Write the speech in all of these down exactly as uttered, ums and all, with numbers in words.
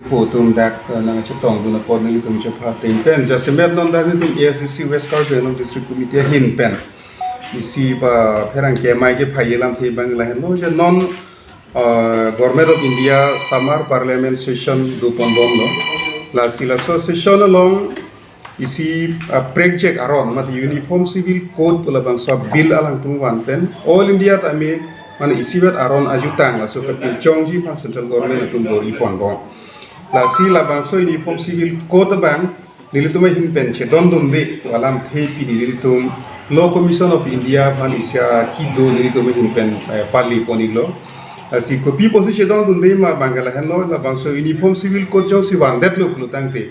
Po atum dak, eh, nangchetongdun apot nelitum chepha ateng pen, jasemet non dak nelitum A S D C West Karbi Anglong District Committee ahin pen isi pa pherangke amei kephaji alamthe abang lahenlo, je non, eh, Government of India Summer Parliament Session doponbomlo. Lasi laso session along isi, ah, prekjak aron, mate Uniform Civil Code pu labangso bill alangtum van pen All India tame, mane isivet aron ajutang laso kapinchongji aphan Central Government atum bor-iponbom. Lasi labangso Uniform Civil Code abang nelitum ahin pen chedondunde pu alamthe pini nelitum Law Commission of India aphan isi akido nelitum ahin pen, eh, pali pon-iklo. Lasi kopi pusi chedondunde ma abang ke lahenlo, labangso Uniform Civil Code jongsi vandetlo pulo tangte,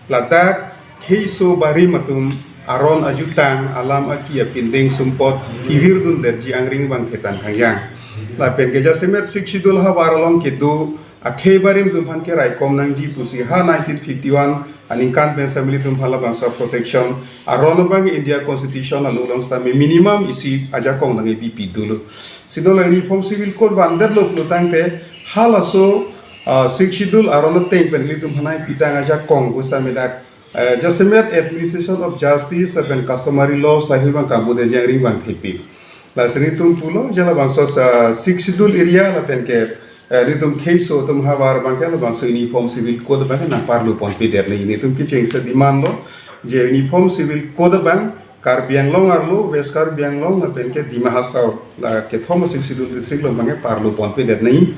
ladak kheiso barim atum aron ajutang, alam aki, apindeng sumpot kevirdundetji angring abang kethan thangjang. Lapen ke jasemet Sixth Schedule havar along kedo akhei barim atum aphan keraikom nangji pusi ha nineteen fifty-one aningkan pen seta nelitum aphan labangso protection aron abang India Constitution along sitame minimum isi ajakong nangkepi dolo. Sino la Uniform Civil Code vandetlo pulo tangte halaso, ah, Sixth Schedule aron ateng pen nelitum aphan nangkepitang ajakong pu sitame dak, eh, jasemet Administration of Justice lapen Customary Laws lahei abang kambutji angring abang thepi. Lasi nelitum pulo je labangso sa Sixth Schedule area lapen ke, eh, nelitum kheiso atum havar abang ke labangso Uniform Civil Code abang ke nangparlu ponpedet nangji, nelitum kechengsi demand lo je Uniform Civil Code abang Karbi Anglong arlo, West Karbi Anglong lapen ke Dima Hasao, la kethom Sixth Schedule district along abang ke parlu ponpedet nangji.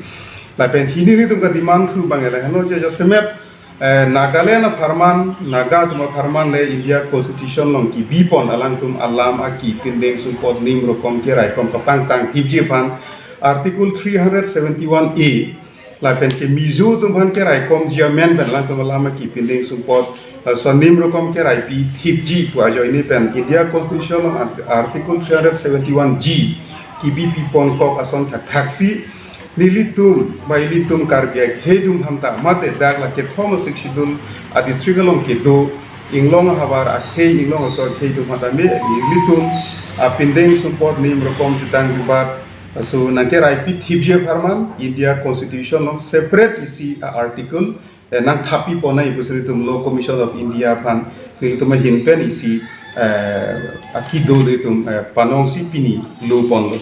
Lapen hini nelitum kedemand thu abang ke lahenlo je jasemet, eh, Nagaland apharman, Naga atum apharman le India Constitution along kebipon alangtum alam aki, pindeng sumpot, nim rokom keraikom kapangtang thipji aphan Article three hundred seventy-one A, lapen ke Mizo atum aphan keraikomji amen pen alangtum alam aki, pindeng sumpot, eh, laso nim rokom keraipi thipji pu ajoine pen India Constitution along Art-, Article three hundred seventy-one G kebipipon kok ason thakthaksi nelitum ba ilitum Karbi akhei atum aphanta mate dak la kethom Sixth Schedule adistrict along kedo inglong ahavar akhei, inglong aso akhei atum aphanta me ilitum apindeng sumpot, nim rokom, jutang jubat, laso nangkeraipi thipji apharman India Constitution along separate isi a-article, eh, nangthappi ponnoi pusi nelitum Law Commission of India aphan nelitum ahin pen isi, eh, akido nelitum, eh, panongsi pini lo ponlo.